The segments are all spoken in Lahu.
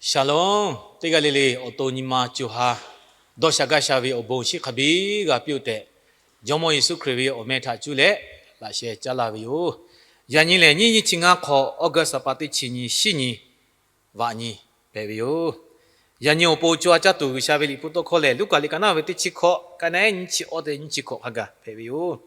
Shalom. Teˇ g'aˇ le le awˬ to nyi ma co ha dawˇ sha gaˇ sha ve awˬ bon chi hk'a biˇ g'a piˇ-oˆ tehꞈ, Jawˇmawˇ Yeˍsuˆ Hkriꞈ ve awˬ meh htaꞈ cuˇ leh laꞈ sheh caˉ laˇ ve yoˬ. Yaꞈ nyi lehˬ, nyiˇ nyiˇ chi ngaˇ hk'awꞈ, August ha pa teˇ chi nyi, shiˉ nyi, vaꞈ nyi hpehꞈ ve yoˬ. Yaꞈ nyi awˬ pon co ha caˇ tuˬ G'uiˬsha ve liꞈ hpu tawˇ hkawˇ lehˬ, Luˉkaꞈ liꞈ ka naˉ ve teˇ chi hkawꞈ, ka naˉ nyiˇ chi awˇ te nyiˇ chi hkawꞈ hk'a gaˬ hpehꞈ ve yoˬ.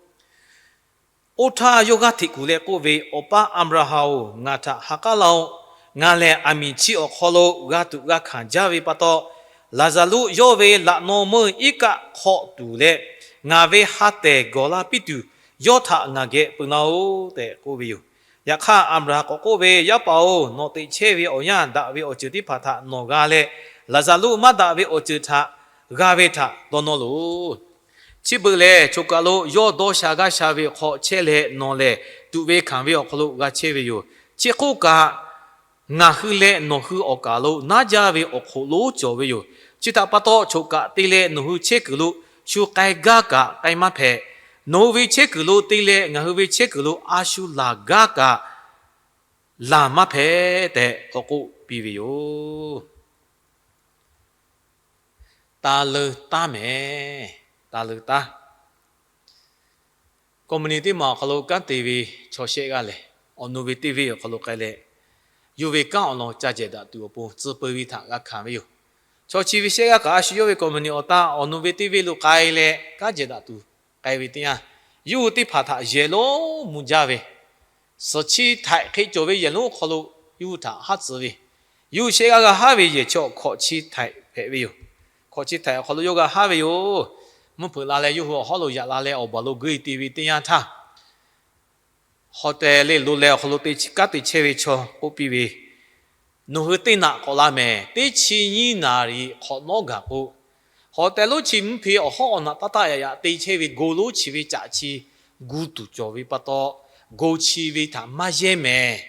Oˇ htaˇ yawˇ g'aˇ hteꞈ kuˬ leh k'oˆ ve, Awˬ pa Aˍbraˍhanˍ-oˬ, ngaˬ htaꞈ ha k'aˉ laˇ-oˆ. Ngaˬ lehˬ aˬ miˍ chi awˬ hk'aw lo g'a tuꞈ g'a hkanˍ jaˇ ve pa taw, Laˍzaˍruˆ yawˇ ve laꞈ naw meuˇ iˉ kaˆ hk'aw tuˬ leh, ngaˬ ve ha tehˬ gawˬ la piˇ tuˬ, yawˇ htaꞈ ngaˬ geh peu laˇ-oˆ tehꞈ k'oˆ ve yoˬ. Yaꞈ hk'aˇ Aˍbraˍhanˍ k'awꞈ k'oˆ ve, Yaˇ paˍ-oˬ, nawˬ teꞈ chehˇ ve awˬ yanˇ daꞈ ve awˬ ceuˬ teˇ hpaˍ htaꞈ nawˬ g'a leh, Laˍzaˍruˆ maˇ daꞈ ve awˬ ceuˬ htaꞈ g'a ve htaꞈ dawˇ nawˇ loˬ. Chi beuꞈ lehˬ, choˬ kaˬ lo yawˇ dawˇ sha gaˇ sha ve hk'aw chehˇ leh nawˬ lehˬ, tuꞈ ve hkanˍ ve awˬ hk'aw lo g'a chehˇ ve yoˬ. Chi hk'oˆ kaꞈ, ngaˬ hui leh nawˬ hui awˬ kaˬ lo naˉ jaˇ ve awˬ hk'oꞈ lonˉ cawˬ ve yoˬ. Chi htaꞈ pa taw, choˬ kaˬ te leh nawˬ hui chehˇ kuiˬ lo shu k'ai gaˇ kaꞈ k'ai maˇ hpehꞈ. Nawˬ hui ve chehˇ kuiˬ lo te leh ngaˬ hui ve chehˇ kuiˬ lo a shu laˬ gaˇ kaꞈ laˬ maˇ hpehꞈ tehꞈ k'awꞈ k'oˆ piˇ ve yoˬ. Taˇ leuˇ taˉ mehˍ. Taˇ leuˇ taˉ. Company teˇ maˬ awˬ hk'aw lo kanˉ te ve chaw shehˆ g'aˇ lehˬ, awˬ nu ve teˇ venˇ awˬ hk'aw lo k'ai leh, yawˇ ve kanˉ awˬ lawn ca jehˬ daꞈ tuˬ awˬ pon tcuh peu ve htaꞈ g'a hkanˍ ve yoˬ. Chaw chi ve shehˆ g'aˇ kaꞈ a shu yawˇ ve company awˬ taˇ awˬ nu ve teˇ venˇ lo k'ai leh kanˉ jehˬ daꞈ tuˬ k'ai ve teˇ yanˇ, yawˇ hui teˇ hpaˍ htaꞈ yehˬ lonˉ mvuh jaˇ ve, suhˍ chi htaiꞈ hk'e cawˬ ve yehˬ lonˉ awˬ hk'aw lo yawˇ hui htaꞈ haˉ tcuh ve, yawˇ hui shehˆ g'aˇ g'a haˉ ve yehˬ chi awˬ hkawꞈ chi htaiꞈ hpehꞈ ve yoˬ. Hkawꞈ chi htaiꞈ awˬ hk'aw lo yawˇ g'a haˉ ve yoˬ. Mvuhˇ hpeuꞈ la leh yawˇ hui awˬ hawˉ lo yaꞈ la leh awˬ baˬ lo guˇ e te ve teˇ yanˇ htaˇ, hotel le lo leh awˬ hk'aw lo te kanˉ te chehˇ ve chaw k'oˆ piˇ ve, Nawˬ hui teˇ naꞈ k'awꞈ la mehˍ. Teˇ chi nyiˇ naˍ riˍ hk'awꞈ nawˉ gaˬ k'o, hotel lonˉ chi mvuhˇ hpe awˬ hawˉ awˬ naꞈ taˇ taˆ yaꞈ yaꞈ te chehˇ ve go lonˉ chi ve caꞈ chi gu tuˬ cawˬ ve pa taw, go chi ve htaꞈ maˇ yehˇ mehˍ.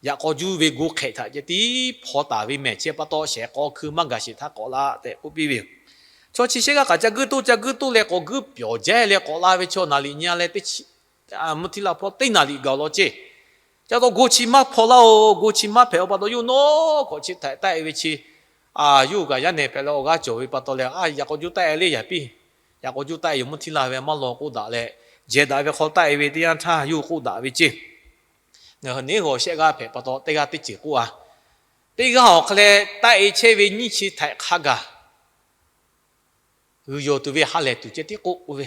Yaꞈ k'aw juˇ ve go hk'ehꞈ htaꞈ ceh tiˉ hpaw taˍ ve mehˍ. Chi pa taw shehˍ k'aw hkui maˇ gaˬ sheˍ htaˇ k'awꞈ la tehꞈ k'oˆ piˇ ve yoˬ. Chaw chi shehˆ g'aˇ kaꞈ ca guiˇ toˇ ca guiˇ toˇ leh k'awꞈ guiˇ pyawˬ jaˇ leh k'awꞈ la ve chaw naˍ riˍ nyi a leh teˇ chi mvuhˇ htiˇ la hpawˇ teˇ naˍ riˍ gaˬ law ceˇ. Ca taw go chi maˇ hpaw laˇ-oˬ. Go chi maˇ hpehꞈ-oˬ pa taw yawˇ nawˉ hkawꞈ chi htaiꞈ taˆ e ve chi, a, yawˇ hui kaꞈ yaˇ nehˬ hpehꞈ leh awˬ g'aˇ cawˬ ve pa taw leh, a, yaꞈ k'aw juˇ taˆ e le yaꞈ piˇ. Yaꞈ k'aw juˇ taˆ e yoˬ, mvuhˇ htiˇ la ve maˇ law k'oˆ daꞈ leh, jehˬ daꞈ ve hk'aw taˆ e ve teˇ yanˇ htaˇ yawˇ hui k'oˆ daꞈ ve ceˇ. Ngaˬ hui neˉ g'aw shehˆ g'aˇ hpehꞈ pa taw teˇ g'aˇ teˇ ceuˬ k'oˆ-a. Teˇ g'aˇ awˬ hk'a leh taˆ e chehˇ ve nyiˇ chi htaiꞈ hk'a gaˬ g'uiˬ yawˬ tuˬ ve ha lehˬ tuˬ ceh tiˉ k'oˆ k'oˆ ve,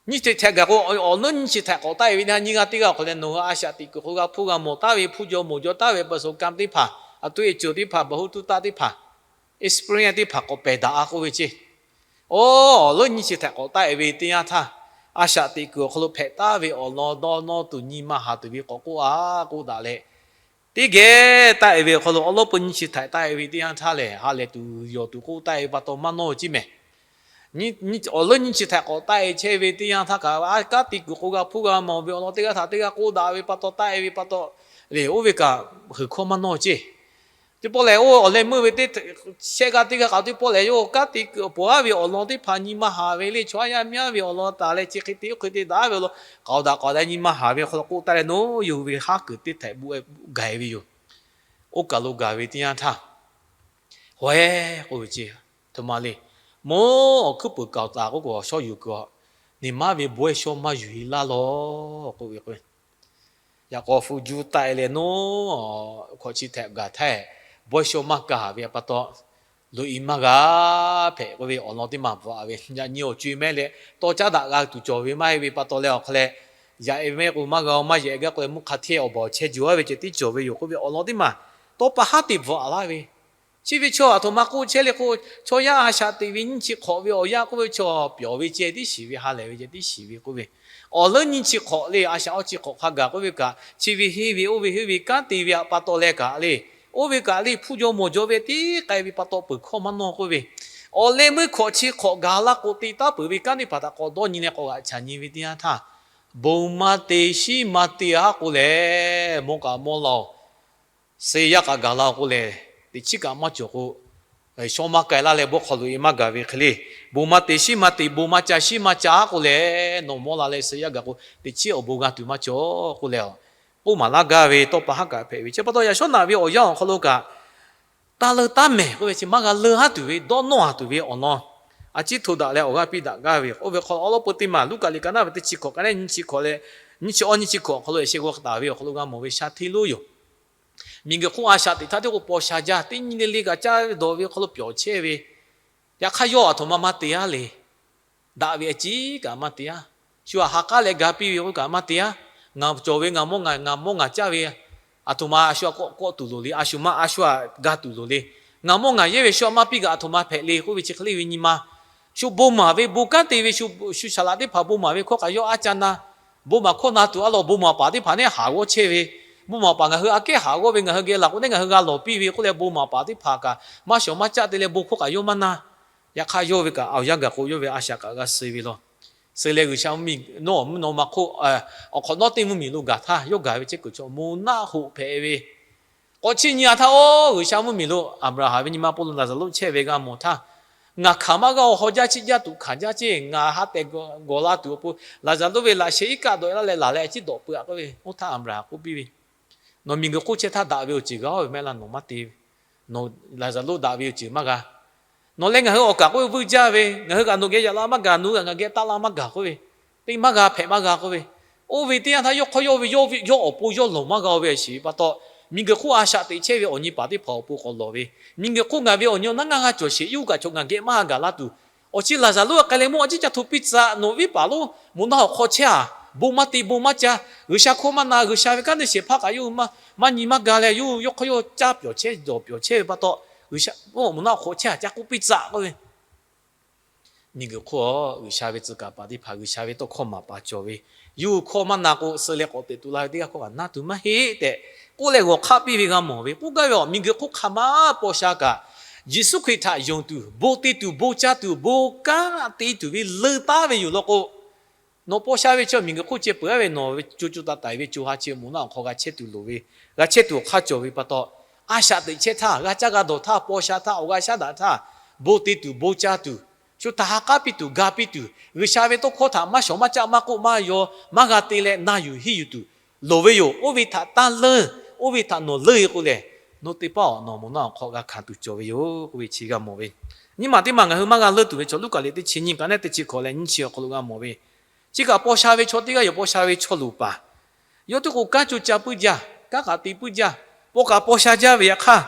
nyiˇ chi htaiꞈ gaˬ k'o, awˬ leuˉ nyiˇ chi htaiꞈ k'awꞈ taˆ e ve teˇ g'aˇ nyiˇ g'aˇ teˇ g'aˇ awˬ hk'a leh nawˬ hui a shaꞈ teꞈ kuiˬ hk'oˆ g'a hpuˇ g'a mawˬ taˍ ve hpu jaw mawˬ jaw taˍ ve ประสบการณ์ teˇ hpaˍ, อดีต teˇ hpaˍ, ประสบการณ์ teˇ hpaˍ, experience teˇ hpaˍ k'awꞈ pehˬ daꞈ-a k'oˆ ve ceˇ. Awˬ leuˉ nyiˇ chi htaiꞈ k'awꞈ taˆ e ve teˇ yanˇ htaˇ, a shaꞈ teꞈ kuiˬ awˬ hk'aw lo hpehꞈ taˍ ve awˬ lawn dawˇ nawˇ tuˬ nyi ma haˍ tuˬ ve k'awꞈ k'oˆ-a k'oˆ daꞈ leh, teˇ geh taˆ e ve awˬ hk'aw lo awˬ leuˉ peuˇ nyiˇ chi htaiꞈ taˆ e ve teˇ yanˇ htaˇ lehˬ, ha lehˬ tuˬ yawˬ tuˬ k'oˆ taˆ e ve pa taw maˇ nawˇ ceˇ mehˍ. Awˬ leuˉ nyiˇ chi htaiꞈ k'awꞈ taˆ e chehˇ ve teˇ yanˇ htaˇ kaꞈ, a kanˉ te kuiˬ hk'oˆ g'a hpuˇ g'a mawˬ ve awˬ lawn teˇ g'aˇ htaꞈ teˇ g'aˇ k'oˆ daꞈ ve pa taw taˆ e ve pa taw lehˬ, oˇ ve kaꞈ heuˬ hkawˇ maˇ nawˇ ceˇ. Teˇ pawˆ lehˬ, oˇ awˬ leh meuˇ ve teˇ shehˆ g'aˇ teˇ g'aˇ k'aꞈ teˇ pawˆ lehˬ, yawˇ kanˉ te kuiˬ awˬ pon aˉ ve awˬ lawn teˇ hpaˍ nyi ma haˍ ve le, chaw aˉ yaˇ miˇ aˉ ve awˬ lawn taˍ leh chi hk'e te oˇ hk'e te daꞈ ve awˬ lawn k'aoˍ daꞈ k'awꞈ daꞈ nyi ma haˍ ve awˬ hk'aw lo k'oˆ taˍ leh, nawˬ yawˇ hui ve haˉ kuiˬ teˇ htaiꞈ buˆ gaˬ e ve yoˬ. Oˇ kaˬ lo gaˬ ve teˇ yanˇ htaˇ, haweh k'oˆ ve ceˇ, htoꞈ ma le, mawˇ awˬ hkuiˉ puiˍ kaoˍ taˍ k'oˆ k'o, awˬ shawˉ yuˬ kuiˬ-a, neˬ maˉ ve bawehˇ shawˉ maˇ yuˬ-e laˇ lawˬ k'oˆ ve k'o, yaꞈ k'aw hpu juˇ taˆ e leh nawˉ hkawꞈ chi htaiꞈ gaˬ htaˇ, bawehˇ shawˉ maˇ kaˍ ve pa taw, loꞈ-e maˇ g'a hpehꞈ k'oˆ ve awˬ lawn teˇ maˬ bvuhꞈ-a ve, yaꞈ nyi awˬ co-e mehˉ leh tawˇ caˉ daꞈ g'a tuˬ cawˬ ve maˇ heˆ ve pa taw leh awˬ hk'a leh, yaꞈ e mehˉ k'o maˇ g'a-o, maˇ yehˬ gaˇ k'o leh mvuhˇ hk'a hteˇ awˬ baˬ awˬ chehˇ juˬ-a ve ceh tiˉ cawˬ ve yoˬ k'oˆ ve awˬ lawn teˇ maˬ tawˇ pa haˉ te bvuhꞈ-a laˇ ve, chi ve chaw aˬ htoꞈ ma k'oˆ chehˇ le k'o, chaw yaˇ a shaꞈ teꞈ ve nyiˇ chi hk'awꞈ ve awˬ yanˇ k'oˆ ve chaw pyawˬ ve ceh tiˉ shiˍ ve, ha lehˬ ve ceh tiˉ shiˍ ve k'oˆ ve, awˬ leuˉ nyiˇ chi hk'awꞈ le, a shaꞈ awˇ chi hk'awꞈ hk'a gaˬ k'oˆ ve kaꞈ, chi ve henˇ ve oˇ ve henˇ ve kanˉ te ve pa taw leh kaꞈ le, oˇ ve kaꞈ le hpu jaw mawˬ jaw ve tiˉ k'ai ve pa taw peuˬ hkawˇ maˇ nawˇ k'oˆ ve, awˬ leh meuˇ hkawꞈ chi hk'awꞈ gaˬ la k'o te taˉ peuˬ ve kanˉ teˇ hpaˍ htaꞈ k'awꞈ dawˇ nyi leh k'awꞈ g'aꞈ chaꞈ nyi ve teˇ yanˇ htaˇ, bon maˇ te shiˉ maˇ te-a k'o lehˬ, mawˇ kaꞈ mawˇ la-oˬ, suh yaˇ kaꞈ gaˬ la-oˬ k'o lehˬ, teꞈ chiˉ kaꞈ maˇ cawˬ k'o, shawˉ maˇ k'ai laˇ leh bawˇ hk'aw loꞈ-e maˇ gaˬ ve hk'e le, bon maˇ te shiˉ maˇ te, bon maˇ ca shiˉ maˇ ca-a k'o lehˬ, nawˬ mawˇ la leh suh yaˇ gaˬ k'o teꞈ chiˉ awˬ bon g'a tuˬ maˇ cawˬ k'oˆ leh, a k'oˆ maˍ laˇ gaˇ ve tawˇ pa haˉ kaꞈ hpehꞈ ve. Chi pa taw yaꞈ shawˉ naꞈ ve awˬ yanˇ awˬ hk'aw lo kaꞈ, taˇ leuˇ taˉ mehˍ k'oˆ ve chi maˇ g'a leuˇ haˉ tuˬ ve, dawˇ nawˇ a tuˬ ve awˬ lawn, a ciˉ htoꞈ daꞈ leh awˬ g'aˇ piˇ daꞈ gaˇ ve. Oˇ ve hk'aw lo awˉ lawˉ peu teˇ maˬ Luˉkaꞈ liꞈ ka naˉ ve teˇ chi hkawꞈ ka neˉ nyi chi hkawꞈ leh, nyi chi awˇ nyi chi hkawꞈ awˬ hk'aw lo yaꞈ sheh g'aw taˍ ve awˬ hk'aw lo g'a mawˬ ve sha hteˇ lonˉ yoˬ. Miˬguiˬ hk'oˆ a shaꞈ teꞈ htaˇ teˇ k'o paw sha jaˇ, teˇ nyi le le kaꞈ caˇ ve dawˬ ve hk'aw lo pyawˬ chehˇ ve. Yaꞈ hk'aˇ yawˇ aˬ htoꞈ ma maˇ te a le. Daꞈ ve a ciˉ kaꞈ maˇ te a. Shu aꞈ ha k'aˉ leh ga piˇ ve k'oˆ kaꞈ maˇ te a. Ngaˬ cawˬ ve ngaˬ mawˇ ngaˬ, ngaˬ mawˇ ngaˬ caˇ ve, aˬ htoꞈ ma a shu aꞈ kawˆ kawˆ tuˬ loˍ le, a shu ma a shu aꞈ ga tuˬ loˍ le. Ngaˬ mawˇ ngaˬ yehˇ ve shu aꞈ maˇ piˇ kaꞈ aˬ htoꞈ ma hpehꞈ le k'oˆ ve chi hk'e le ve nyi ma, shu bon maˍ ve bon kanˉ te ve, shu shaˍ laꞈ teˇ hpaˍ bon maˍ ve hkawˇ kaꞈ yawˇ aˉ caˇ na. Bon maˍ hkawˇ na tuˬ a law, bon maˍ paˍ teˇ hpaˍ neˇ haˍ g'awˇ chehˇ ve, bon maˍ paˍ ngaˬ hui aꞈ kehˉ haˍ g'awˇ ve, ngaˬ hui geh laˬ k'o neˇ ngaˬ hui g'a lawˬ piˇ ve k'oˆ leh bon maˍ paˍ teˇ hpaˍ kaꞈ maˇ shawˍ maˇ caˆ te leh bon hkawˇ kaꞈ yawˇ maˇ na. Yaꞈ hk'aˇ yawˇ ve kaꞈ awˬ yanˇ gaˬ k'o yawˇ ve a shaꞈ kaꞈ g'a suh ve law. Suh leh G'uiˬsha mvuhˇmiˬ nawˉ mvuhˇ naw ma hk'oˆ, awˬ hk'awꞈ nawˉ teˇ mvuhˇmiˬ lo gaˬ htaˇ yawˇ gaˬ ve chehˇ kuiˬ chaw moˬ naˆ hoꞈ hpehꞈ ve. K'awꞈ chiˇ nyi a htaˇ, oˇ G'uiˬsha mvuhˇmiˬ lo Aˍbraˍhanˍ ve nyi ma pon lo Laˍzaˍruˆ chehˇ ve g'a mawˬ htaˇ, ngaˬ hkanˍ maˇ g'a awˬ haw jaˇ chiˆ jaˇ tuꞈ hkanˍ jaˇ ceˇ, ngaˬ ha tehˬ gawˬ la tuˬ awˬ pon Laˍzaˍruˆ ve laꞈ sheh iˉ kaˆ dawꞈ e laˇ leh laˬ leh a ciˉ dawꞈ peuˬ a k'oˆ ve. Oˇ htaˇ Aˍbraˍhanˍ k'oˆ piˇ ve, Nawˬ miˬguiˬ hk'oˆ chehˇ htaˇ daꞈ ve awˬ ceuˬ g'a ve mehˆ laˇ nawˬ maˇ te. Nawˬ Laˍzaˍruˆ daꞈ ve awˬ ceuˬ maˇ g'a. Nawˬ leh ngaˬ hui awˬ kaˍ k'oˆ ve vuiˇ jaˇ ve, ngaˬ hui kaꞈ nawˬ geh yaꞈ la maˇ gaˬ, nawˬ hui kaꞈ ngaˬ geh taˆ la maˇ gaˬ k'oˆ ve, teˇ maˇ g'a hpehꞈ maˇ g'a k'oˆ ve. Oˇ ve teˇ yanˇ htaˇ yawˇ hk'aw yawˇ ve yawˇ yawˇ awˬ pon yawˇ lawˬ maˇ g'a ve a shiˍ ve pa taw, miˬguiˬ hk'oˆ a shaꞈ teꞈ chehˇ ve awˬ nyi paˍ teˇ hpaˍ awˬ pon k'awꞈ lawˬ ve, miˬguiˬ hk'oˆ ngaˬ ve awˬ nyi awˬ naˉ ngaˇ g'a cawˬ sheˍ, yawˇ hui kaꞈ chaw ngaˬ geh maˇ g'a gaˬ laˇ tuˬ, awˬ chi Laˍzaˍruˆ a k'ai leh mawˇ a ciˉ ca hto piˇ tcuh, nawˬ viˉ paˍ lonˉ moˬ naˆ awˬ hk'aw chehˇ a, bon maˇ te bon maˇ caˇ, G'uiˬsha hkawˇ maˇ na, G'uiˬsha ve kanˉ te shehˍ hpaˇ kaꞈ yawˇ hui maˇ nyi maˇ ga leh yawˇ hui yawˇ hk'aw yawˇ caˇ pyawˬ chehˇ dawˬ pyawˬ chehˇ ve pa taw, G'uiˬsha moˬ naˆ awˬ hk'aw chehˇ a ca k'oˆ piˇ tcuh k'oˆ ve. Miˬguiˬ hk'oˆ a G'uiˬsha ve tcuh kaˍ paˍ teˇ hpaˍ G'uiˬsha ve tawˇ hkawˇ maˍ paˍ cawˬ ve, yawˇ hui hkawˇ maˇ na k'o suh leh k'awꞈ teꞈ tu la ve teˇ g'aˇ hkawˇ kaꞈ na tuˬ maˇ heˆ tehꞈ k'oˆ leh g'awˬ hk'aˆ piˇ ve g'a mawˬ ve. K'oˆ gaˇ ve awˬ miˬguiˬ hk'oˆ hk'a ma paw sha kaꞈ, Yeˍsuˆ Hkriꞈ htaꞈ yonˍ tuˬ, bon te tuˬ, bon caˇ tuˬ, bon kanˉ te tuˬ ve leuˇ taˉ ve yoˬ law k'o, nawˬ paw sha ve chi miˬguiˬ hk'oˆ ceh peuˬ a ve nawˬ ve co co taiˍ taiˍ ve co ha chi moˬ naˆ awˬ hk'aw g'a chehˇ tuˬ loˍ ve, g'a chehˇ tuˬ awˬ hk'aˇ cawˬ ve pa taw, a shaꞈ teꞈ chehˇ htaˇ, g'a caˇ g'a dawˬ htaˇ, paw sha htaˇ, awˬ g'a shaˉ daꞈ htaˇ, bon te tuˬ, bon caˇ tuˬ, shu htaꞈ ha k'aˉ piˇ tuˬ, ga piˇ tuˬ, G'uiˬsha ve tawˇ hkawˇ htaꞈ maˇ shawˍ maˇ caˆ maˇ k'oˆ maˇ yaw maˇ g'a te leh na yuˬ hiˇ yuˬ tuˬ loˍ ve yoˬ. Oˇ ve htaꞈ taˇ leuˇ, oˇ ve htaꞈ nawˬ leuˇ k'o lehˬ, nawˬ teˇ paˆ awˬ nawˬ moˬ naˆ awˬ hk'aw g'a hkanˍ tuˬ cawˬ ve yoˬ k'oˆ ve chi g'a mawˬ ve. Nyiˇ maˬ teˇ maˬ ngaˬ hui maˇ g'a leuˇ tuˬ ve chaw Luˉkaꞈ liꞈ teˇ chi nyiˇ ka neˉ teˇ chi hkawꞈ leh nyiˇ chi awˬ hk'aw lo g'a mawˬ ve, chi kaꞈ paw sha ve chaw teˇ g'aˇ yoˬ. Paw sha ve chaw luˬ paˍ, yawˇ teˇ k'o kanˉ co ca puiˉ jaˇ, kanˉ kaꞈ te puiˉ jaˇ, paw kaꞈ paw sha jaˇ ve yaꞈ hk'aˇ,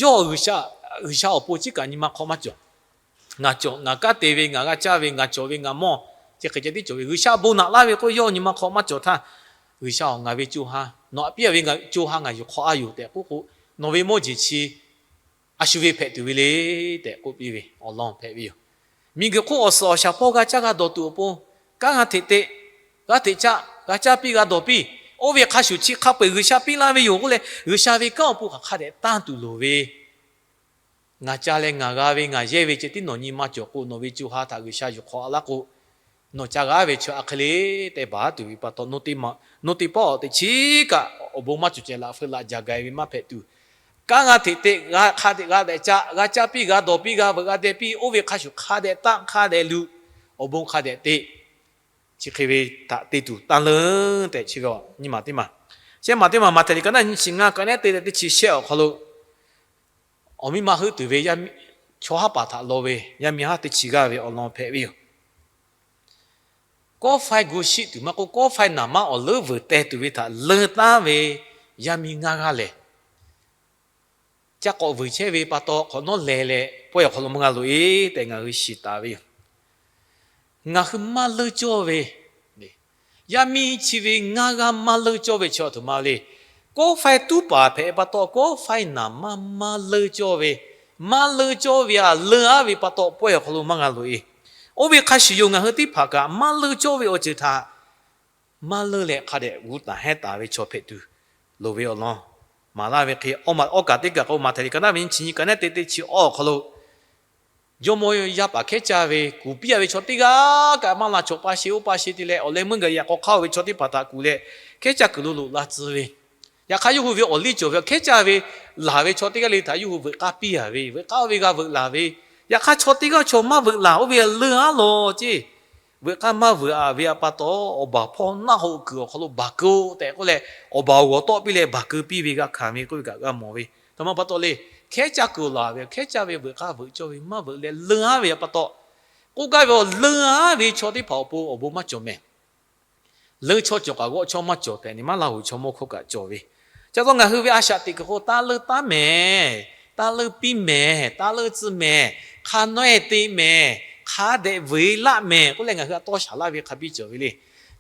yawˇ G'uiˬsha, G'uiˬsha awˬ pon chi kaꞈ nyi ma hk'aw maˇ cawˬ. Ngaˬ cawˬ, ngaˬ kanˉ te ve, ngaˬ g'a caˇ ve, ngaˬ cawˬ ve, ngaˬ mawˇ, chi hk'e ceh tiˉ cawˬ ve, G'uiˬsha bon naꞈ laˇ ve k'o yawˇ nyi ma hk'aw maˇ cawˬ htaˇ, G'uiˬsha-oˬ, ngaˬ ve co ha, nawˬ aꞈ piˇ a ve co ha ngaˬ yuˬ hk'awꞈ a yoˬ tehꞈ k'oˆ k'o, nawˬ ve mawˇ jeˬ chi a shu ve hpehꞈ tuˬ ve le tehꞈ k'oˆ piˇ ve awˬ lawn hpehꞈ ve yoˬ. Miˬguiˬ hk'oˆ awˬ suhˍ awˬ shaˍ hpawˇ g'a caˇ g'a dawˬ tuˬ awˬ pon, kanˉ g'a hteꞈ te, g'a hteꞈ caˇ, g'a caˇ piˇ g'a dawˬ piˇ, oˇ ve hk'a shuˍ chi hk'a peu-eˬ G'uiˬsha piˇ laˇ ve yoˬ k'oˆ leh, G'uiˬsha ve kanˉ awˬ pon hk'aˬ hk'a dehꞈ tanˇ tuˬ loˍ ve, ngaˬ ca leh ngaˬ g'a ve ngaˬ yehˇ ve ceh tiˉ nawˬ nyi ma cawˬ k'o, nawˬ ve co ha htaꞈ G'uiˬsha yuˬ hk'awꞈ a laˇ k'o, nawˬ ca g'a ve chi a hk'e le tehꞈ baˬ tuˬ ve pa taw, nawˬ teˇ paˆ awˬ teꞈ chiˉ kaꞈ awˬ bon maˇ cawˬ ceh laꞈ feu laꞈ jaˬ gaˬ ve maˇ hpehꞈ tuˬ, kanˉ g'a hteꞈ te, g'a hk'a dehꞈ caˇ, g'a caˇ piˇ, g'a dawˬ piˇ, g'a veuꞈ g'a deh piˇ, oˇ ve hk'a shuˍ hk'a dehꞈ tanˇ hk'a dehꞈ luꞈ, awˬ bon hk'a dehꞈ te, chi hk'e ve htaꞈ te tuˬ tanˇ leuˉ tehꞈ chi ve nyiˇ maˬ teˇ maˬ, shehˆ maˬ teˇ maˬ Maꞈhtehˍ liꞈ ka naˉ nyiˇ chi ngaˇ ka neˉ te leh teˇ chi shehˆ awˬ hk'aw lo, awˬ miˇ ma heuˆ tuˬ ve chaw haˉ paˍ htaꞈ law ve yaˇ miˇ haˉ teˇ chi g'aˇ ve awˬ lawn hpehꞈ ve yoˬ. Kawˆ faiˇ gu shiˆ tuˬ maˇ k'oˆ, kawˆ faiˇ naˍ manˇ awˬ leuˉ vuiˬ teh tuˬ ve htaꞈ leuˉ taˉ ve yaˇ miˇ ngaˇ g'aˇ lehˬ, ca k'awꞈ vuiˬ chehˇ ve pa taw hk'awꞈ nawˉ leh leh pawehˇ awˬ hk'aw lo maˇ g'a loꞈ e tehꞈ ngaˬ hui shiˍ taˍ ve yoˬ. Ngaˬ hui maˇ leuˉ cawˇ ve, yaˇ miˇ chi ve ngaˇ g'aˇ maˇ leuˉ cawˇ ve chi aˬ htoꞈ ma le. Kawˆ faiˇ tuˉ paˍ hpehꞈ pa taw, kawˆ faiˇ naˍ manˇ maˇ leuˉ cawˇ ve, maˇ leuˉ cawˇ ve a leuˉ aˉ ve pa taw pawehˇ awˬ hk'aw lo maˇ g'a loꞈ e. Oˇ ve hk'a shuˍ yoˬ, ngaˬ hui teˇ hpaˍ kaꞈ maˇ leuˉ cawˇ ve awˬ ceuˬ htaꞈ maˇ leuˉ leh hk'a dehꞈ g'uˇ taˍ hehnˇ taˍ ve chaw hpehꞈ tuˬ loˍ ve awˬ lawn maˍ laˇ ve hk'e, awˬ maˬ awˬ kaˍ teˇ kaˬ k'o, Maꞈhtehˍ liꞈ ka naˉ ve nyiˇ chi nyiˇ ka neˉ te teˇ chi awˇ awˬ hk'aw lo, jawˇmawˇ yaˇ paˍ hkehˉ caˇ ve kuˬ piˇ a ve chaw teˇ g'aˇ kaꞈ maˇ la chawꞈ pa she oˇ pa she te leh, awˬ leh meuˇ gaˬ yaꞈ k'aw hk'aˇ oˇ ve chaw teˇ hpaˍ htaꞈ kuˬ leh hkehˉ caˇ kuiˬ lo loꞈ la tcuh ve. Yaꞈ hk'aˇ yawˇ hui ve awˬ liˇ cawˬ ve hkehˉ caˇ ve laˬ ve chaw teˇ g'aˇ le htaꞈ yawˇ hui veuꞈ k'aˇ piˇ a ve, veuꞈ k'aˇ ve g'a veuꞈ laˬ ve. Yaꞈ hk'aˇ chaw teˇ g'aˇ chaw maˇ veuꞈ laˬ, oˇ ve leuˉ aˉ law ceˇ. veuꞈ k'aˇ maˇ veuꞈ-a ve pa taw, awˬ baˬ hpawˇ naˆ hoꞈ kuiˬ awˬ hk'aw lo baˬ keu tehꞈ k'oˆ leh, awˬ baˬ awˬ g'awˬ tawˆ piˇ leh baˬ keu piˇ ve g'a hkanˍ ve k'oˆ ve kaꞈ g'a mawˬ ve. Htaꞈ ma pa taw le, hkehˉ caˇ kuiˬ laˬ ve, hkehˉ caˇ ve veuꞈ k'aˇ veuꞈ cawˇ ve maˇ veuꞈ leh leuˇ-a ve pa taw, k'oˆ gaˇ ve awˬ leuˇ-a ve chaw teˇ hpaˍ awˬ pon awˬ bon maˇ cawˬ mehˍ. Leuˇ chawˇ cawˬ kaꞈ g'awˆ chawˇ maˇ cawˬ tehꞈ ni maˇ Laˇ huˍ chaw mawˇ hkawˇ kaꞈ cawˬ ve. Ca taw ngaˬ hui ve a shaꞈ teꞈ kuiˬ k'o, taˇ leuˇ taˉ mehˍ, taˇ leuˇ piˇ mehˍ, taˇ leuˇ tcuh mehˍ, hk'a naweh te mehˍ, hk'a dehꞈ vuiˬ laˆ mehˍ k'oˆ leh ngaˬ hui a tawˇ shaˍ laˇ ve hk'a biˇ cawˬ ve le.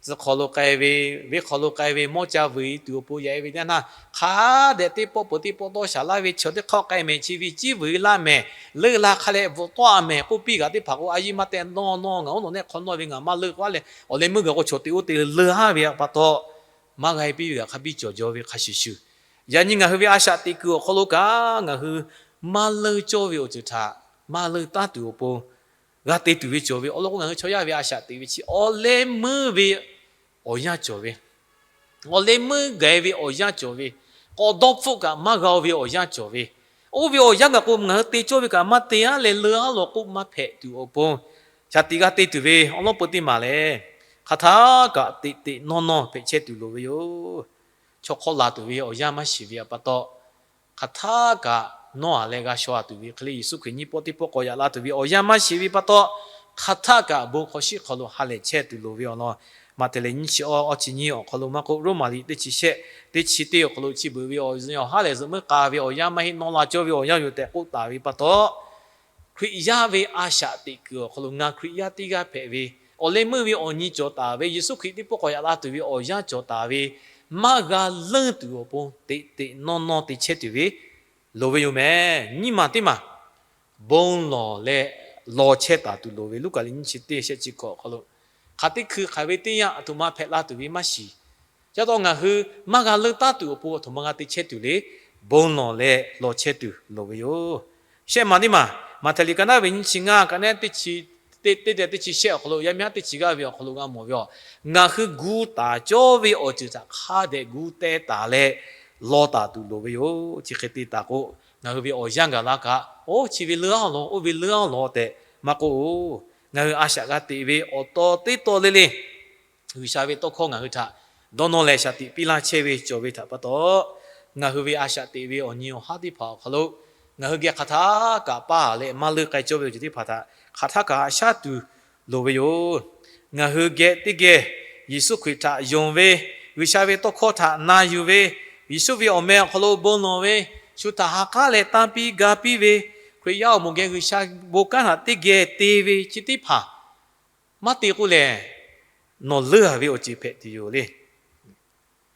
Tcuh hk'aw lo k'ai ve, venˇ hk'aw lo k'ai ve, mawˇ ca vuiˬ tuˬ awˬ pon yaꞈ-e ve teˇ yanˇ htaˇ, hk'a dehꞈ teˇ pawˆ peuˬ teˇ pawˆ tawˇ shaˍ laˇ ve chaw teˇ hk'aˇ k'ai mehˍ chi ve ciˉ vuiˬ laˇ mehˍ, leuˇ la hk'a leh bvuhꞈ tawˆ-a mehˍ k'oˆ piˇ g'aꞈ teˇ hpaˍ k'o, a yiˇ maˇ tehꞈ nawˇ nawˇ, ngaˬ oˉ nawˬ nehˆ hk'aw nawˇ ve ngaˬ maˇ leuˇ k'oˆ leh awˬ leh meuˇ gaˬ k'o chaw te oˇ te leuˇ-a ve pa taw, maˇ g'a piˇ ve g'aꞈ hk'a biˇ cawˬ jaw ve hk'a shuˍ shuˍ, yaꞈ nyi ngaˬ hui ve a shaꞈ teꞈ kuiˬ awˬ hk'aw lo kaꞈ ngaˬ hui maˇ leuˇ cawˇ ve awˬ ceuˬ htaꞈ maˇ leuˇ taˉ tuˬ awˬ pon g'a te tuˬ ve cawˬ ve awˬ lawn k'o, ngaˬ hui chaw yaˇ ve a shaꞈ teꞈ ve chi awˬ leh meuˇ ve awˬ yanˇ cawˬ ve, awˬ leh meuˇ gaˬ-e ve awˬ yanˇ cawˬ ve, k'awꞈ dawˇ hpfuhˆ kaꞈ maˇ g'a-o ve awˬ yanˇ cawˬ ve, oˇ ve awˬ yanˇ gaˬ k'o ngaˬ hui te cawˇ ve kaꞈ maˇ te-a leh leuˇ-a law k'oˆ maˇ hpehꞈ tuˬ awˬ pon, shaˍ tiꞈ g'a te tuˬ ve awˬ lawn peu teˇ maˬ lehˬ, hk'aˬ htaˇ kaꞈ teꞈ teꞈ nawˇ nawˇ hpehꞈ chehˇ tuˬ loˍ ve yoˬ. Chaw hk'awˇ laˬ tuˬ ve awˬ yanˇ maˇ shiˍ ve pa taw, hk'aˬ htaˇ kaꞈ nawˇ-a leh g'a shaw-a tuˬ ve hk'e le, Yeˍsuˆ Hkriꞈ nyiˇ pawˆ teˇ pawˆ k'awꞈ yaꞈ la tuˬ ve awˬ yanˇ maˇ shiˍ ve pa taw, hk'aˬ htaˇ kaꞈ bon hk'aw shiˉ hk'aw lo ha lehˬ chehˇ tuˬ loˍ ve awˬ lawn, Maꞈhtehˍ lehˬ nyiˇ chi awˇ, awˇ chi nyiˇ awˬ hk'aw lo maˇ k'oˆ, Roˉmaꞈ liꞈ teˇ chi shehˆ, teˇ chi teˇ awˬ hk'aw lo chi beuꞈ ve awˬ yanˇ awˬ haˉ lehˬ zuhꞈ meuˇ k'a ve awˬ yanˇ maˇ heˆ, nawˇ la cawˇ ve awˬ yanˇ yoˬ tehꞈ k'oˆ taˍ ve pa taw, Hkriꞈ yaˇ ve a shaꞈ teꞈ kuiˬ awˬ hk'aw lo ngaˬ Hkriꞈ yaˇ teˇ g'aˇ hpehꞈ ve, awˬ leh meuˇ ve awˬ nyi cawˬ taˍ ve, Yeˍsuˆ Hkriꞈ teˇ pawˆ k'awꞈ yaꞈ la tuˬ ve awˬ yanˇ cawˬ taˍ ve, maˇ g'a leuˇ tuˬ awˬ pon teꞈ teꞈ nawˇ nawˇ te chehˇ tuˬ ve loˍ ve yoˬ mehˍ. Nyiˇ maˬ teˇ maˬ bon lawˬ leh law chehˇ taˍ tuˬ loˍ ve, Luˉkaꞈ liꞈ nyiˇ chi teˇ shehˆ chi hkawꞈ awˬ hk'aw lo, hk'aˬ teˇ hkui hk'aˬ ve teˇ yanˇ aˬ htoꞈ ma hpehꞈ la tuˬ ve maˇ shiˍ. Ca taw ngaˬ hui maˇ g'a leuˇ taˉ tuˬ awˬ pon aˬ htoꞈ ma g'a te chehˇ tuˬ le, bon lawˬ leh law chehˇ tuˬ loˍ ve yoˬ. Shehˆ maˬ teˇ maˬ, Maꞈhtehˍ liꞈ ka naˉ ve nyiˇ chi ngaˇ, ka naˉ teˇ chi, teˇ teˇ teˇ chi shehˆ awˬ hk'aw lo, yaˇ miˇ haˉ teˇ chi g'aˇ ve awˬ hk'aw lo g'a mawˬ ve yoˬ. Ngaˬ hui gu taˍ cawˇ ve awˬ ceuˬ htaꞈ hk'a dehꞈ gu teh taˍ leh law taˍ tuˬ loˍ ve yoˬ. Chi hk'e te taˍ k'o, ngaˬ hui ve awˬ yanˇ gaˬ la kaꞈ, oˇ chi ve leuˇ-a law, oˇ ve leuˇ-a law tehꞈ maˇ k'oˆ-oˬ. Ngaˬ hui a shaꞈ g'a teꞈ ve awˬ taw teˇ taw le le, G'uiˬsha ve tawˇ hkawˇ ngaˬ hui htaꞈ dawˇ nawˇ leh shaˍ tiꞈ piˇ laˇ chehˇ ve cawˬ ve htaꞈ pa taw, ngaˬ hui ve a shaꞈ teꞈ ve awˬ nyi awˬ haˉ teˇ hpaˍ awˬ hk'aw lo ngaˬ hui geh hk'aˬ htaˇ kaꞈ paˇ leh maˇ leuˇ k'ai cawˇ ve awˬ ceuˬ teˇ hpaˍ htaꞈ hk'aˬ htaˇ kaꞈ haꞈ shaˉ tuˬ loˍ ve yoˬ. Ngaˬ hui geh teˇ geh Yeˍsuˆ Hkriꞈ htaꞈ yonˍ ve, G'uiˬsha ve tawˇ hkawˇ htaꞈ na yuˬ ve, Yeˍsuˆ ve awˬ meh awˬ hk'aw lo bon lawˬ ve, shu htaꞈ ha k'aˉ leh tanˇ piˇ ga piˇ ve, Hkriꞈ yaˇ awˬ moˍ geh G'uiˬsha bon kanˉ htaꞈ teˇ geh te ve chi teˇ hpaˍ maˇ te k'oˆ lehˬ, nawˬ leuˇ-a ve awˬ ceuˬ hpehꞈ tuˬ yoˬ le.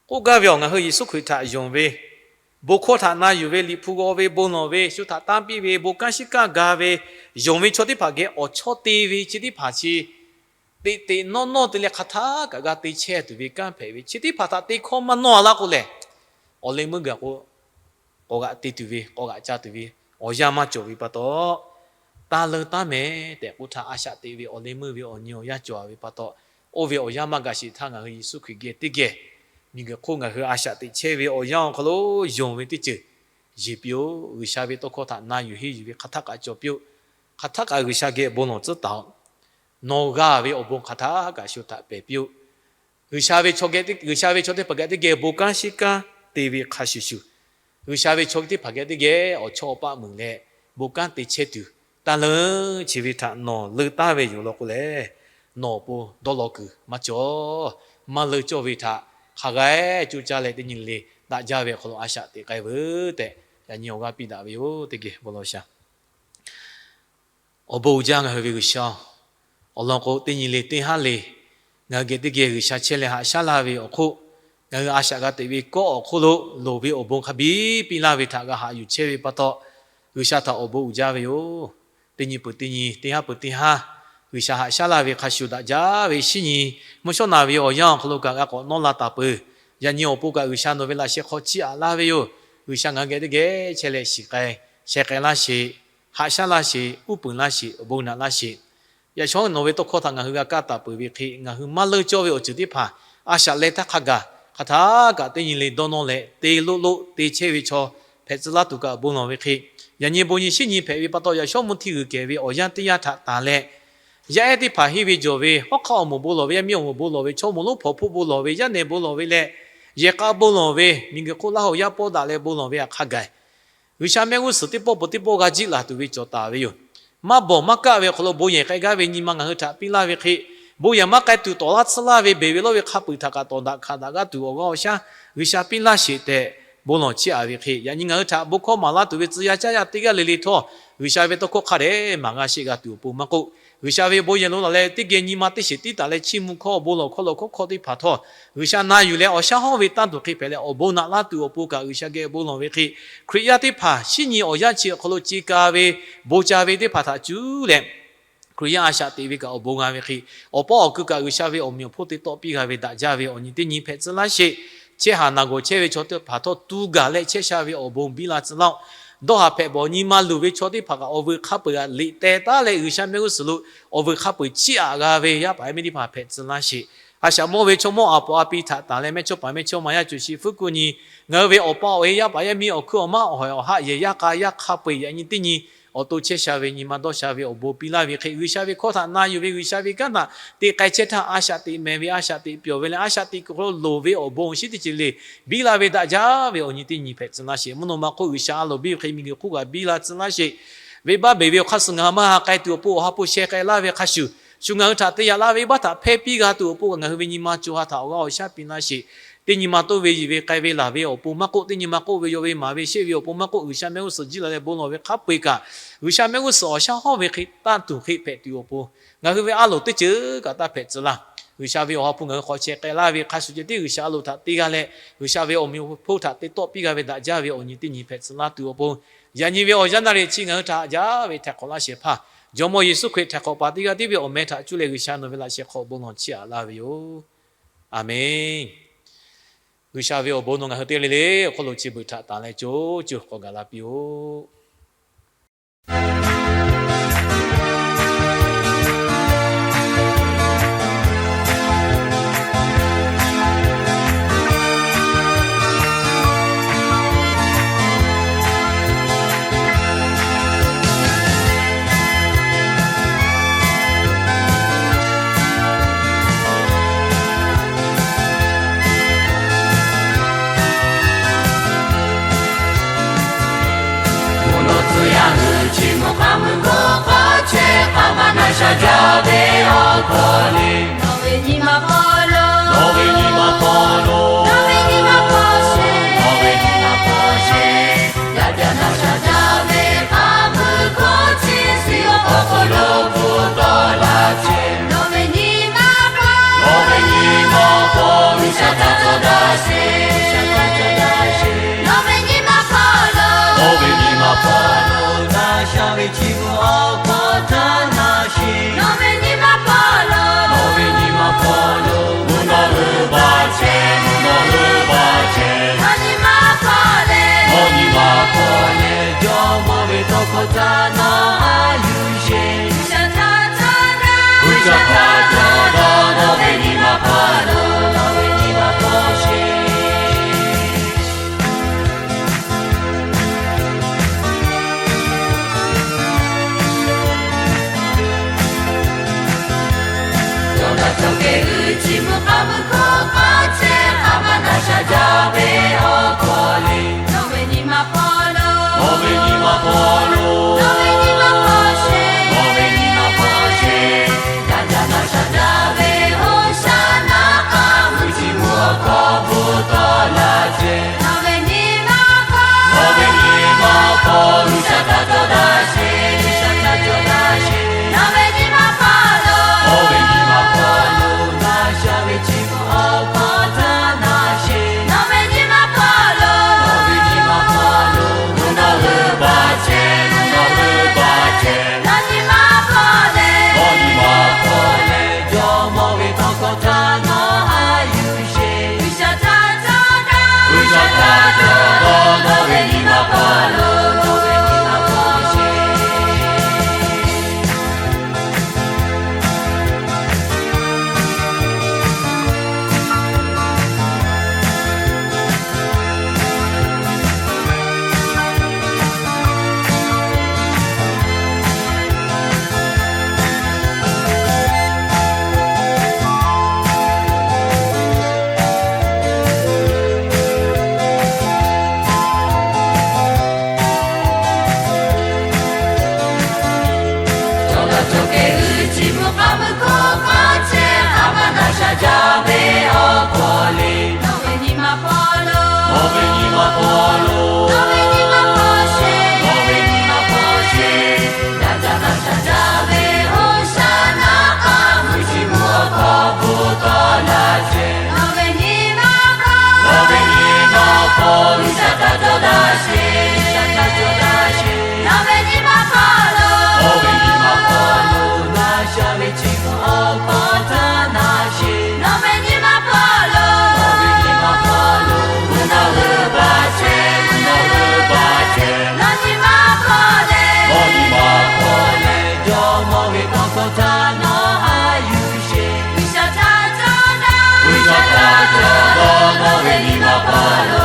K'oˆ gaˇ ve awˬ, ngaˬ hui Yeˍsuˆ Hkriꞈ htaꞈ yonˍ ve, bon hkawˇ htaꞈ na yuˬ ve, Liꞈ hpu g'aw ve, bon lawˬ ve, shu htaꞈ tanˇ piˇ ve, bon kanˉ shiˉ kaˇ ga ve, yonˍ ve chaw teˇ hpaˍ geh awˬ chawˇ te ve chi teˇ hpaˍ chi, teꞈ teꞈ nawˇ nawˇ te leh hk'aˬ htaˇ kaꞈ g'a te chehˇ tuˬ ve kanˉ hpehꞈ ve chi teˇ hpaˍ htaꞈ te hkawˇ maˇ nawˇ-a laˇ k'o lehˬ, awˬ leh meuˇ gaˬ k'o, k'awꞈ g'aꞈ te tuˬ ve, k'awꞈ g'aꞈ ca tuˬ ve awˬ yanˇ maˇ cawˬ ve pa taw, taˇ leuˇ taˉ mehˍ tehꞈ k'oˆ htaˇ, a shaꞈ teꞈ ve awˬ leh meuˇ ve awˬ nyi awˬ yanˇ cawˬ-a ve pa taw, oˇ ve awˬ yanˇ maˇ gaˬ sheˍ htaˇ ngaˬ hui Yeˍsuˆ Hkriꞈ geh teˇ geh miˬguiˬ hk'oˆ ngaˬ hui a shaꞈ teꞈ chehˇ ve awˬ yanˇ awˬ hk'aw lo yonˍ ve teˇ ceuˬ yeˬ piˇ-oˬ. G'uiˬsha ve tawˇ hkawˇ htaꞈ na yuˬ henˇ yuˬ ve hk'aˬ htaˇ kaꞈ cawˬ piˇ-oˆ. Hk'aˬ htaˇ kaꞈ G'uiˬsha geh bon lawˬ tcuhˉ taˍ-oꞈ. Nawˬ g'a ve awˬ bon hk'aˬ htaˇ kaꞈ shu htaꞈ pehˬ piˇ-oˆ. G'uiˬsha ve chaw teˇ, G'uiˬsha ve chaw teˇ hpaˍ geh teˇ geh bon kanˉ shiˉ kanˉ te ve hk'a shuˍ shuˍ, G'uiˬsha ve chaw teˇ hpaˍ geh teˇ geh awˬ chawˇ awˬ paˆ meuˍ leh bon kanˉ te chehˇ tuˬ, taˇ leuˇ chi ve htaꞈ nawˬ leuˇ taˉ ve yoˬ law k'o lehˬ, nawˬ awˬ pon dawˇ law kuiˬ maˇ cawˬ. Maˇ leuˇ cawˇ ve htaꞈ hk'a g'a-e coˇ caˇ leh teˇ nyi le daꞈ jaˇ ve awˬ hk'aw lo a shaꞈ teꞈ k'ai veuˬ tehꞈ, yaꞈ nyi awˬ g'aˇ piˇ daꞈ ve yoˬ. Teˇ geh bon lawˬ shaˍ. Awˬ bon uiˍ jaˇ ngaˬ hui ve G'uiˬsha-oˬ, awˬ lawn k'o teˇ nyi le teˇ haˉ le ngaˬ hui geh teˇ geh G'uiˬsha chehˇ leh haꞈ shaˉ laˇ ve awˬ hk'oˆ, ngaˬ hui a shaꞈ g'a teꞈ ve kawˆ awˬ hk'oˆ lo loˍ ve awˬ bon hk'a biˇ piˇ laˇ ve htaꞈ g'a haꞈ yuˬ chehˇ ve pa taw, G'uiˬsha htaꞈ awˬ bon uiˍ jaˇ ve yoˬ. Teˇ nyi peuˬ teˇ nyi, teˇ haˉ peuˬ teˇ haˉ, G'uiˬsha haꞈ shaˉ laˇ ve hk'a shuˍ daꞈ jaˇ ve shinˉ nyi mvuhˇ shawˉ naˬ ve awˬ yanˇ awˬ hk'aw lo kaꞈ g'a k'awꞈ nawˇ la taˍ peuˬ. Yaꞈ nyi awˬ pon kaꞈ G'uiˬsha nawˬ ve laꞈ sheh hk'aw chiˇ aꞈ laˇ ve yoˬ. G'uiˬsha ngaˬ hui geh teˇ geh chehˇ leh shiˍ k'ai, sheh k'ai laˇ sheˍ, haꞈ shaˉ laˇ sheˍ, uˉ peunˍ laˇ sheˍ, awˬ bon naꞈ laˇ sheˍ. Yaꞈ shawˉ nawˬ ve tawˇ hkawˇ htaꞈ ngaˬ hui g'a kaˇ taˍ peuˬ ve hk'e, ngaˬ hui maˇ leuˇ cawˇ ve awˬ ceuˬ teˇ hpaˍ a shaꞈ leh htaˇ hk'a gaˬ hk'aˬ htaˇ kaꞈ teˇ nyi le dawˇ nawˇ leh te loˆ loˆ te chehˇ ve chaw hpehꞈ tcuh laˇ tuˬ kaꞈ bon lawˬ ve hk'e, yaꞈ nyi bon nyi shinˉ nyi hpehꞈ ve pa taw, yaꞈ shawˉ mvuhˇ htiˇ g'uiˬ kehˬ ve awˬ yanˇ teˇ yanˇ htaꞈ tanˬ leh, yaˇ ehˉ teˇ hpaˍ henˇ ve jawˬ ve, hawˉ hk'aˆ awˬ moˍ bon lawˬ ve, yaˇ miˇ awˬ moˍ bon lawˬ ve, chaw moˍ lonˉ hpawnˬ hpfuhˆ bon lawˬ ve, yaˇ nehˬ bon lawˬ ve leh, yehˬ k'a bon lawˬ ve, miˬguiˬ hk'oˆ laˇ hoꞈ yaˇ pawˆ daꞈ leh bon lawˬ ve htaꞈ hk'a gaˬ, G'uiˬsha mehˆ g'uˇ suhˍ teˇ pawˆ peuˬ teˇ pawˆ g'a jiˆ laˬ tuˬ ve cawˬ taˍ ve yoˬ. Maˇ bawˬ maˇ kaˆ ve awˬ hk'aw lo bon yehˬ k'ai gaˇ ve nyi ma ngaˬ hui htaꞈ piˇ laˇ ve hk'e, bon yehˬ maˇ k'ai tuˬ tawˍ laˇ tsuhˇ laˇ ve beˬ ve lawˇ ve hk'a peu-eˬ htaꞈ kaꞈ tawˍ daꞈ hkanˍ daꞈ g'aˇ tuˬ awˬ g'aˇ awˬ shaˉ G'uiˬsha piˇ laˇ sheˍ tehꞈ bon lawˬ chiˇ aꞈ ve hk'e, yaꞈ nyi ngaˬ hui htaꞈ bon hkawˇ maˍ laˇ tuˬ ve tcuh yaˇ caˇ yaˇ teˇ g'aˇ le le htawˇ, G'uiˬsha ve tawˇ hkawˇ hk'a dehꞈ maˍ g'a sheˆ g'a tuˬ awˬ pon maˇ k'oˆ, G'uiˬsha ve bon yehˬ lo laˬ leh teˇ geh nyi ma teˇ sheˍ tiˉ taˍ leh chiˇ mvuh hkawˇ bon lawˬ hkawˇ lawˬ hkawˇ hkawˇ teˇ hpaˍ htawˇ, G'uiˬsha na yuˬ leh awˬ shaˉ hawˇ ve tanˇ tuˬ hk'e hpehꞈ leh awˬ bon naꞈ laˇ tuˬ awˬ pon kaꞈ G'uiˬsha geh bon lawˬ ve hk'e, Hkriꞈ yaˇ teˇ hpaˍ shinˉ nyi awˬ yanˇ chi awˬ hk'aw lo ce ka ve, bon ca ve teˇ hpaˍ htaꞈ cuˉ leh, Hkriꞈ yaˇ a shaꞈ teꞈ ve kaꞈ awˬ bon g'a ve hk'e, awˬ paw awˬ kui kaꞈ G'uiˬsha ve awˬ meꞈ awˬ hponˇ te tawˆ piˇ g'a ve daꞈ jaˇ ve awˬ nyi teˇ nyi hpehꞈ tcuh laˇ sheˍ. Chehˇ haˍ naˬ gawˬ chehˇ ve chaw teˇ hpaˍ htawˇ tu gaˬ leh chehˇ sha ve awˬ bon biˇ la tcuh laˇ-oˆ. Dawˇ haˍ hpehꞈ bawˬ nyi ma luˬ ve chaw teˇ hpaˍ kaꞈ awˬ vuiˬ hk'a peu-eˬ g'aꞈ liꞈ teh taˉ leh G'uiˬsha mehˆ g'uˇ suhˍ lo awˬ vuiˬ hk'a peu-eˬ chiˇ aꞈ g'a ve yaˇ paˍ yaˇ miˇ teˇ hpaˍ hpehꞈ tcuh laˇ sheˍ. A shaꞈ mawˇ ve chaw mawˇ a paw a pi htaꞈ tanˬ leh mehˇchawˇ paˍ mehˇchawˇma yaˇ cuˬ shi fuˉ kuˆ nyi, ngaˬ hui ve awˬ pa awˬ e yaˇ paˍ yaˇ miˇ awˬ hkuiˉ awˬ maˉ awˬ hawehˬ awˬ haˆ yehˬ yaˇ k'a yaˇ hk'a peu-eˬ yaꞈ nyi teˇ nyi awˬ to chehˇ sha ve nyi ma dawˇ sha ve awˬ bon piˇ laˇ ve hk'e, G'uiˬsha ve hkawˇ htaꞈ na yuˬ ve G'uiˬsha ve kanˉ htaꞈ te k'ai chehˇ htaˇ, a shaꞈ teꞈ mehˍ ve a shaꞈ teꞈ pyawˬ ve leh a shaꞈ teꞈ kuiˬ hk'aw lo loˍ ve awˬ bon awˬ shinˉ teˇ ceuˬ le biˇ la ve daꞈ jaˇ ve awˬ nyi teˇ nyi hpehꞈ tcuh laˇ sheˍ. Mvuhˇ naw ma hk'oˆ G'uiˬsha a loˍ biˇ ve hk'e miˬguiˬ hk'oˆ kaꞈ biˇ la tcuh laˇ sheˍ. Venˇbaˆ beˬ ve awˬ hk'aˇ suh ngaˬ hui maˇ ha k'ai tuˬ awˬ pon awˬ ha hpu sheh k'ai laˇ ve hk'a shuˍ, shu ngaˬ hui htaꞈ te yaꞈ laˇ ve venˇbaˆ htaꞈ hpehˇ piˇ g'a tuˬ awˬ pon kaꞈ ngaˬ hui ve nyi ma co ha htaꞈ awˬ g'aˇ awˬ shaˉ piˇ laˇ sheˍ. Teˇ nyi ma toˇ ve yiˬ ve k'ai ve laˬ ve awˬ pon maˇ k'oˆ, teˇ nyi ma k'oˆ ve yaw ve maˍ ve sheˆ ve awˬ pon maˇ k'oˆ, G'uiˬsha mehˆ g'uˇ suhˍ jiˇ la leh bon lawˬ ve hk'a peu-eˬ kaꞈ, G'uiˬsha mehˆ g'uˇ suhˍ awˬ shaˉ hawˇ ve hk'e tanˇ tuˬ hk'e hpehꞈ tuˬ awˬ pon, ngaˬ hui ve a loˍ teˇ ceuˬ kaꞈ taˇ hpehꞈ tcuh laˇ. G'uiˬsha ve awˬ ha hpu ngaˬ hui hk'aw chehˇ k'ai laˇ ve hk'a shuˍ ceh tiˉ G'uiˬsha a loˍ htaꞈ te g'a leh, G'uiˬsha ve awˬ meꞈ awˬ hponˇ htaꞈ te tawˆ piˇ g'a ve daꞈ jaˇ ve awˬ nyi teˇ nyi hpehꞈ tcuh laˇ tuˬ awˬ pon, yaꞈ nyi ve awˬ yanˇ naˇ riˍ chi ngaˬ hui htaꞈ jaˇ ve htaiˍ hk'awꞈ laˇ shehˍ hpaˇ Jawˇmawˇ Yeˍsuˆ Hkriꞈ htaiˍ hk'awꞈ paˍ teˇ g'aˇ tiˉ ve awˬ meh htaꞈ cuˇ leh G'uiˬsha nawˬ ve laꞈ sheh hk'aw bon lawˬ chiˇ aꞈ laˇ ve yoˬ. Aˬmenˍ. G'uiˬsha ve awˬ bon nawˬ ngaˬ hui teˇ g'aˇ le le awˬ hk'aw lo chi beuꞈ htaꞈ tanˬ leh co co k'awꞈ gaˬ la piˇ-oˆ. Mvuhˇ naw tcuh yaˇ hui chi mvuhˇ hk'aˇ mvuhˇ hk'aw chehˇ hk'a ma na sha jaˇ ve awˬ hk'aw le. Nawˬ ve nyi ma hpawˇ lo, nawˬ ve nyi ma hpawˇ lo, nawˬ ve nyi ma hpawˇ sheˍ, nawˬ ve nyi ma hpawˇ sheˍ. Yaˇ jaˇ na sha jaˇ ve hk'a mvuhˇ hk'aw chi suh awˬ hk'aw lo bvuhꞈ tawˆ la chehˇ. Nawˬ ve nyi ma hpawˇ, nawˬ ve nyi ma hpawˇ G'uiˬsha htaꞈ cawˬ daꞈ sheˍ, G'uiˬsha htaꞈ cawˬ daꞈ sheˍ. Nawˬ ve nyi ma hpawˇ lo, nawˬ ve nyi ma hpawˇ lo, na sha ve chi mvuhˇ awˬ hk'aw htaˇ na sheˍ. Nawˬ ve nyi ma hpawˇ lo, nawˬ ve nyi ma hpawˇ lo, mvuhˇ naw hui baˬ chehˇ, mvuhˇ naw hui baˬ chehˇ. Nawˬ nyi ma hpawˇ leh, nawˬ nyi ma hpawˇ leh, Jawˇmawˇ ve tawˇ hkawˇ htaꞈ nawˬ a yuˬ sheˍ. G'uiˬsha htaꞈ cawˬ daꞈ, G'uiˬsha htaꞈ cawˬ daꞈ, nawˬ ve nyi ma hpawˇ lo, nawˬ ve nyi ma hpawˇ sheˍ. Yawˇ htaꞈ cawˬ kehˬ hui chi mvuhˇ hk'aˇ mvuhˇ hk'aw hk'aˇ chehˇ hk'a ma na sha jaˇ ve awˬ hk'aw le. Nawˬ ve nyi ma hpawˇ lo, nawˬ ve nyi ma hpawˇ lo, nawˬ ve nyi ma nyi ma pa